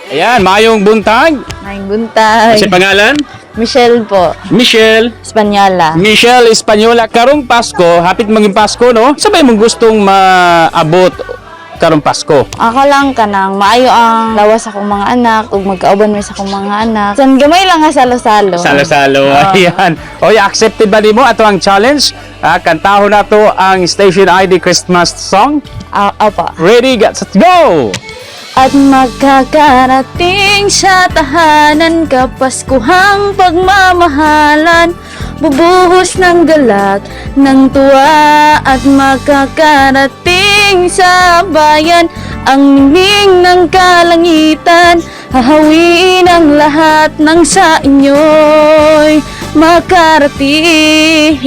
Ayan, maayong buntag. Maayong buntag. Sa pangalan? Michelle po. Michelle. Espanyola. Michelle Espanyola, karong Pasko, hapit maging Pasko, no? Sabay mong gustong maabot karong Pasko? Ako lang, kanang maayo ang lawas akong mga anak ug magkauban mi sa akong mga anak. San gamay lang nga salo-salo. Salo-salo, ayan. Oy, accepted ba nimo ato ang challenge? Ah, kantahon na to ang Station ID Christmas song. Ah, opo. Ready, get, set, go! At makakarating sa tahanan, kapaskuhang pagmamahalan, bubuhos ng galak, ng tuwa. At makakarating sa bayan ang ningning ng kalangitan. Hahawiin ang lahat ng sa inyo'y makarating.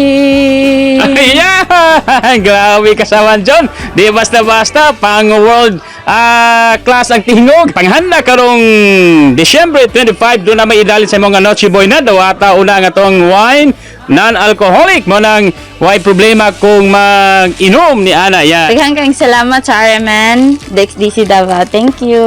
Ayan! Grabe kasawan John. Di basta-basta, pang world class ang tingog. Panghanda karong Disyembre 25, doon na may idalin sa mga Noche Boy na dawata una nga tong wine non-alcoholic mo nang way problema kung mag-inom ni ana yan. Daghang kayong salamat sa RMN, DXDC Davao. Thank you.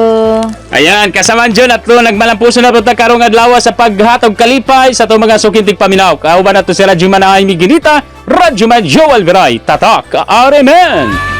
Ayan, kasamaan John at nagmalampuso na punta karong adlaw sa paghatog kalipay sa itong mga sukintig paminaw. Kauban na to si Radyoman Amy Ginita, Radyoman Joel Viray, Tatak, RMN!